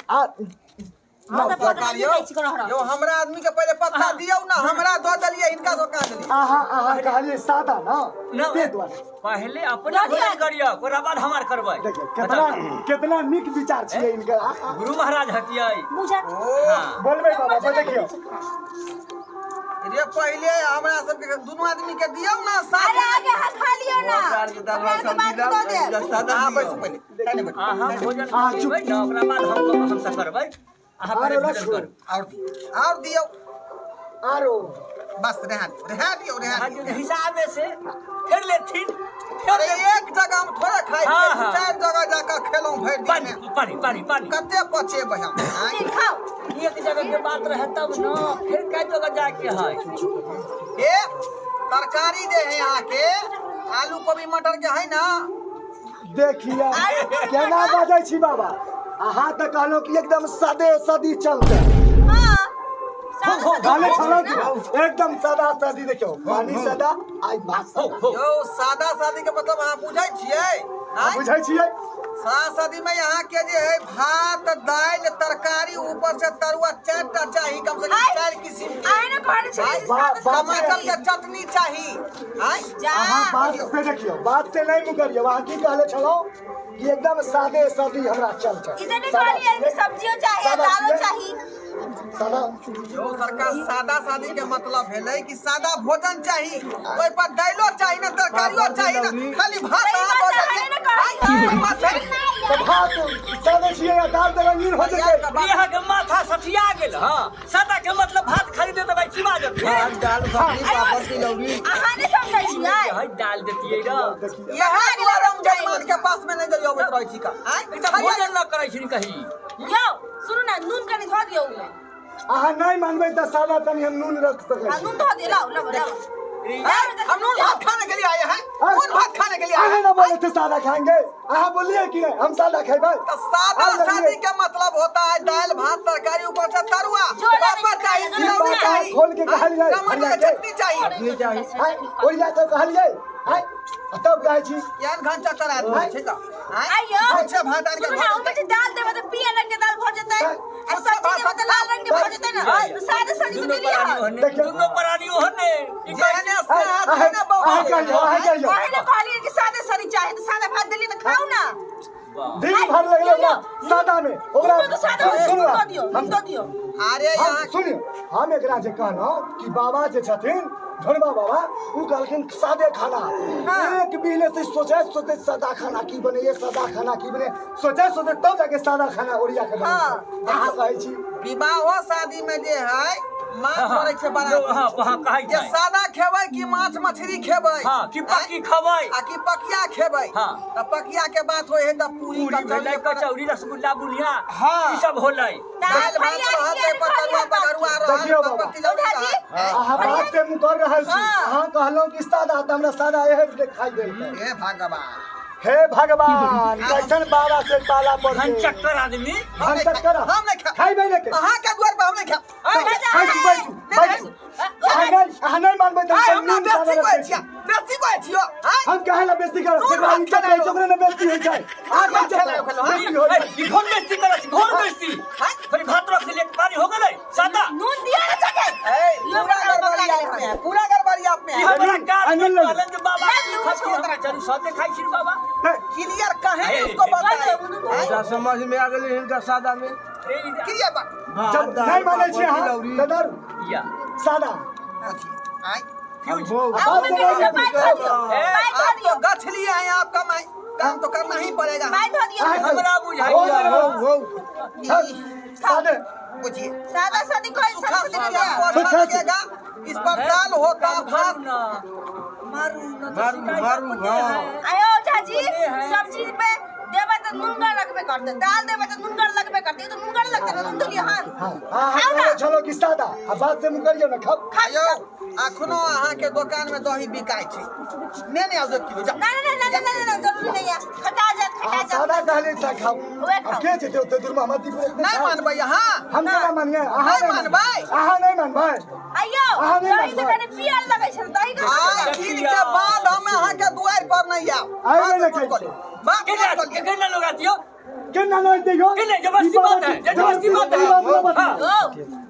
आ हम तऽ सरकार नहि यौ खाइ छी कोनो हरहर। यौ, हमरा आदमी के पहिले पत्ता दियौ ना, हमरा दऽ देलियै, हिनका दऽ कहाँ देलियै? अहाँ अहाँ कहलियै सादा ना, ना। ते दुआरे। पहिले अपने दऽ दिअ। भोजन करियौ, ओकरा बाद हमार करबै। देखियौ केतना केतना नीक विचार छियै इनकर। गुरु महाराज हतियै। बुझा। ओ हाँ। बोलबै बाबा पर, देखियौ। रे, पहिले हमरा सबके दुनू आदमी के दियौ ना साथ। अरे आगे अहाँ खा लियौ ना, हमरा आरके बाद दऽ देब। अहाँ बैसू पहिले, पहिले बैठू। अहाँ भोजन अहाँ चुप। करबै ना, ओकरा बाद हम सब करबै। अहाँ पहिले आरो भोजन रखू। करू। और दियौ, और दियौ। आरो बस, रहा दियौ, रहा दियौ, रहा अहाँ दियौ। जे हिसाबे से फेर लेथिन, फेर अरे लेथिन। एक जगह हम थोड़े खाइ हाँ, छियै, दू हाँ। चारि जगह जाकऽ खेलहुँ भरि दिन पानी मे। पानी पानी पानी। कते पचेबै हम, आँय? ठीक, खाउ। एक जगह के बात रहे तब न, फिर कै जगह जाके है? ए तरकारी जे है अहाँके आलू कोबी मटर के है ना? देखिए केना बजै छी बाबा। अहाँ तऽ कहलहुँ कि एकदम सादे सादी चलतै। हाँ, सादा सादा कहले खाइ छलहुँ छी ना। कि एकदम सादा सादी। देखियौ, पानी सादा, आइ भात हो सादा। हो। यौ, सादा शादी के मतलब अहाँ बुझै छियै, आँय? बुझै छियै। सादा शादी में यहाँ के जे है भात दालि तरकारी, ऊपर से तरुआ, चारि टा चाही कम से कम। आइ। चारि किस्म के। अहाँ ने कहने छलियै जे बा- सादा बाप सादा टमाटर के चटनी चाही, आँय? जा। अहाँ बात से देखियौ, बात से नहि मुकरियौ। अहाँ की कहले छलहुँ कि एकदम सादे सादी हमरा चलतै। ई तऽ नहि सादा कहलियै कि छियै। सब्जियो चाही आ सादा दालो छियै। चाही। सादा। यौ सरकार, सादा शादी के मतलब भेलै कि सादा भोजन चाही, ओहि पर दालियो चाही ने, तरकारियो चाही ने, खाली भात सही अहाँ बात दऽ तऽ देलियै। अहाँ ने कहलियै। आँय, बात है? तऽ भात सादे छियै आ दाल तऽ रंगीन हो जेतै। ई अहाँके माथा सठिया गेल। हँ, सादा के मतलब भात खाली दे देबै, चिबा जेतै। भात दाल सब्जी पापड़ तिलौरी। अहाँ नहि समझै छियै। है, डाल देतियै र। देखियौ। इएह दुआरे हम जजमान के पास में नहीं जइयो अबैत रहै छी का, आँय? ई तऽ भोजन न करै छी कही। यौ सुनू ने, नून कनि धऽ दियौ ओहिमे। अहाँ नहि मानबै तऽ सादा तनी हम नून रख सकै आ छी। नून धऽ दियौ, लाउ लाउ लाउ। आँय? हम नून भात खाने के लिए आए हैं, नून भात खाने के लिए आए अहाँ हैं। ना बोले थे सादा खाएंगे? अहाँ बोलिए कि नहीं हम सादा खेबै? तो सादा आब लगिए। शादी के मतलब होता है दाल भात तरकारी, ऊपर से तरुआ, जोड़ा पापड़ नहीं चाहिए, खाएगा, तिलौरी बात चाहिए, खोल के कहलियै, टमाटर हरिया के के। चटनी चाहिए। चटनी चाही। आँय, ओरिया कऽ कहलियै, आँय, आ तब कहै छी। केहन घन चक्कर आदमी छै तऽ, आँय? आइयो छुच्छे भात आनि के सुनू ने, भऽ ओहिमे जे दाल देबै तऽ पियर रंग के दाल भऽ जेतै आ सब्जी देबै तऽ लाल रंग के भऽ जेतै ने, तऽ सादे सब्जी तऽ दुनू देलियै प्राणी हन। ओहने। देखियौ। दुनू प्राणी ओहने। ई कहै जेहने आँय, सेहत अहाँ है ने बौआ। अहाँ कहियौ, अहाँ कहियौ। ओहे ने कहलियै कि सादे सब्जी चाही तऽ सादा भात देलियै, तऽ खाउ ना। वाह। दिन भर लगलै ओकरा सादा में, ओकरा नूनो तऽ सादा सुनू, नून दऽ दियौ, हम नून दऽ दियौ। अरे हम यहाँ सुनियौ, हम एकरा जे कहलहुँ कि बाबा जे छथिन ढोलबा बाबा, ओ कहलखिन सादे खाना। एक महीने से सोचैत सोचैत सादा खाना की बनैये, सादा खाना की बने, सोचैत सोचैत तब जाके सादा खाना ओरिया के बनेलकै। अहाँ कहै छी। विवाहो शादी में जे है मांग हाँ, करै छै हाँ, बराती हाँ, कहै जे छै। सादा खेबै कि माछ मछली खेबै? हाँ, कि पक्की खबै? आ कि पकिया खेबै? हाँ। तऽ पकिया के बात होइ है तऽ पूरी पूरी भेलै, कचौड़ी, कचौड़ी, रसगुल्ला, बुनिया, हाँ। ई सब होलै। दालि भात रहल, ताहि पर तरुआ बघरुआ रहल, देखियौ पापड़ बाबा। तिलौरी ओझाजी, रहल। अहाँ बात से मुकर रहल छी। हाँ। अहाँ कहलहुँ कि सादा, तऽ हमरा सादा एहे देखाई देलकै। हे भगवान, हे भगवान, कैसन बाबा से पाला पड़ घन गेल। चक्कर आदमी। हम नहीं चक्कर। खाएब, हम नहीं खाएब। खाइबै ने के? अहाँ के दुआर पर हम नहीं खाएब। बैठू बैठू बैठू। अहाँ नहि, अहाँ नहि मानबै तऽ आइ हम हमरा नून सादा बेसी कहै रखै छियै, छी। बेसी कहै छियै, आँय? हम काहे ला बेइज्जती करब? नून जेकरा भात इज्जत रहै छै ओकरे ने बेइज्जती होइ छै। अहाँ के इज्जत खेलौ, खेलौ, बेइज्जती होइ छै। ई घोर बेइज्जती करै छै, घोर बेइज्जती। खाली भात रख देलियै, पानी हो गेलै सादा। नून दियौ ने चटे। ए, यो पूरा बकरा गड़बड़ी बकरा आप में है, पूरा गड़बड़ी आप में ई है। हमरा नून, काज आ नून में लऽ। कहलन जे बाबा नून की खस्सी हम चलू सादे खाइ छी बाबा। क्लियर कहे ए, उसको बताए। हिनका समझ में आ गेलै, हिनका सादा में ए, क्लियर बात भात जब दाल नहि मानै पापड़ छी अहाँ तिलौरी। तऽ दारू या सादा। बुझिए, आँय? फ्यूज। भोग। आ ओहिमे बात कनि से पाइ धऽ दियौ, ए, पाइ धऽ आप तो दियौ, गछ लिए हैं, आपका मैं काम तो करना ही पड़ेगा। पाइ धऽ दियौ। अहाँ हमरा बुझाइया। हो गेल। हो हो। सादे। बुझिए, सादा सादी कोई सूखा सादा सादी सूखा दिया। आपको अच्छा सूखा लगेगा, इस पर दाल होता भात। मारू ना, मारू ना तो मारू, शिकायत मारू, अपने हाँ। है। आयो ओझा जी, सब्जी पे देबै तऽ नुनगर लगबे करतै, दाल देबै तऽ नुनगर लगबे करतै, ई तऽ नुनगर लगतै ने, नून देलियै हन। हाँ, अहाँ खाउ ना। कहने छलहुँ कि सादा, आ बात से मुकरियौ ने, खाउ। यौ, अखनो अहाँके दोकान में दही बिकाइ छै, ने ने आउ 1 किलो, जाउ। ना ना ना ना ना ना, जरूरी नहीं है, खटा जात, खटा अहाँ जात। सादा कहलियै से खाउ। ओहे आब खाउ। के जेतै ओते दूर महमदीपुर एतने नहीं खाउ। मानबै अहाँ? हम केना मानियै? अहाँ नहीं मानबै? अहाँ नहीं मानबै? आइयो अहाँ नहि दही तऽ मानबै। कनि पियर लगै छै, दही के आइ दिन के बाद हम अहाँके दुआरि पर नहीं आयब। आइबे नहि बात करै छै। बात के मत करियौ। के ना लोग आतियो? केना नहीं दियो? कि नहीं, जबरदस्ती बात है, जबरदस्ती बात है। हाँ। ओ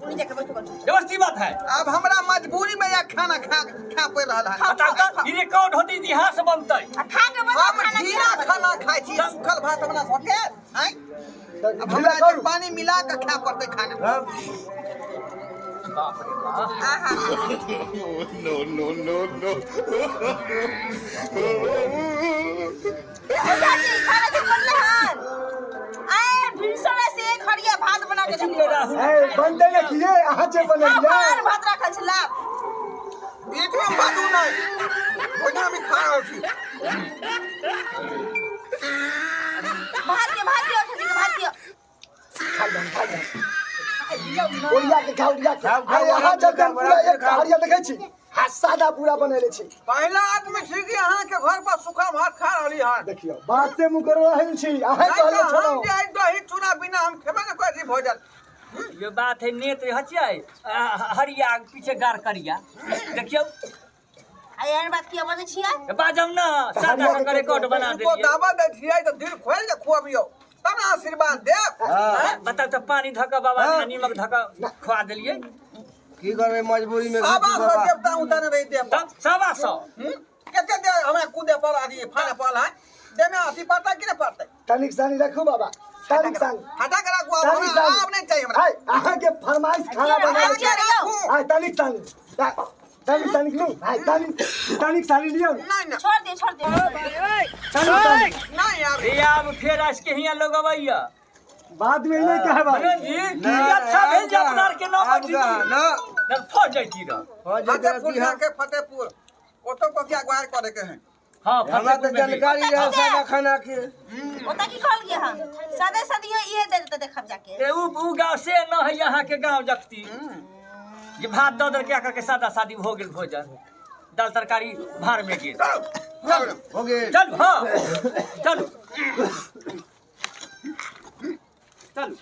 उन्हीं जाके बैठो बैठो। जबरदस्ती बात है। अब हमरा मजबूरी में यह खाना खा खा पड़ रहल है। बताउ तऽ ई रिकॉर्ड होती, इतिहास बनतै। आ खा के बताउ हम खाना ढीला केना खाना खाइ छी, सूखल भात हमरा सबके आँय। अब हमरा ढीला जे करू। पानी मिला के खाय पड़तै खाना। बाप रे बाप। आहा। No, no, no, no. चाची, खाना के बनले हन? आए भिनसरे से एक हरिया भात बना के चुप देलियै। राहुल। ए, बनतै ने किए अहाँ जे बनेलियै। आर भात राखल छै, लाब। बीच में बाजू नहीं, भोजन भी खा रहल छी। भात दियौ, भात दियौ चाची के, भात दियौ। खा ले, खा ले, ओरिया के खा, ओरिया के। खाओ, खाओ, अरे अहाँ आराम से चलते खाओ, पूरा आराम से एक खाओ। हरिया देखै छी आ सादा पूरा बनेले छी। पहला आदमी छी कि अहाँ के घर पर सूखा भात खा रहली हन। देखियौ, बात से मुकर रहल छी अहाँ। नहीं कहले तऽ हम छलहुँ जे आइ दही चूड़ा बिना हम खेबे ने करै छी भोजन। ये बात है नेत हचियै हरिया पीछे गार करिया देखियौ। आ एहन बात किया बजै छियै? बाजम न, सादा के रिकॉर्ड बना उनको देलियै। दावा दै छियै तऽ दिल खोलि के खुअबियौ तब ने आशीर्वाद देब। हाँ। बताउ तऽ पानी धऽ कऽ बाबा हाँ। नीमक धऽ कऽ खुआ देलियै। की करबै मजबूरी में? 125 देवता उतारने रही देव। तब 125। कते दे हमरा कूदे पड़ल, अथी फाने पड़ल है देमे, अथी पड़तै कि नहि पड़तै? तनिक सानी रखू बाबा, तनिक सानी। हटा के राखू आब। तनिक हमरा सानी। आब नहि चाही हमरा। आइ अहाँके फरमाइश खाना आब बनाबै किया छी। रहियौ? आइ तनिक सानी, तनिक सानी लू, आइ तनिक तनिक सानी लियौ। नहीं नहीं। छोड़ दियौ, छोड़ दियौ। तनिक सानी। नहीं आब। हे आब फेर आज के हियाँ लोग अबैया। बाद में नहि कहबै। मनोज जी, ई अच्छा भेल जे अपना आर के नाम आब कहाँ ना। न फौज जैती रह। हो जेतै फतेहपुर की हम। जाके फतेहपुर ओतो कोकिया ग्वार करे के है। हाँ। हमरा तऽ फतेहपुर में भी। जानकारी रहे सादा खाना के। ओतऽ की कहलियै हन? सादे सादी इहे दे देतै, देखब जाके। ए उ गाँव से न है यहाँ के गाँव जगती जे भात दऽ देलकै करके सादा सादी हो गेल भोजन, दाल तरकारी भार में गेल। हो गेल। चल, हाँ, चलू चलू।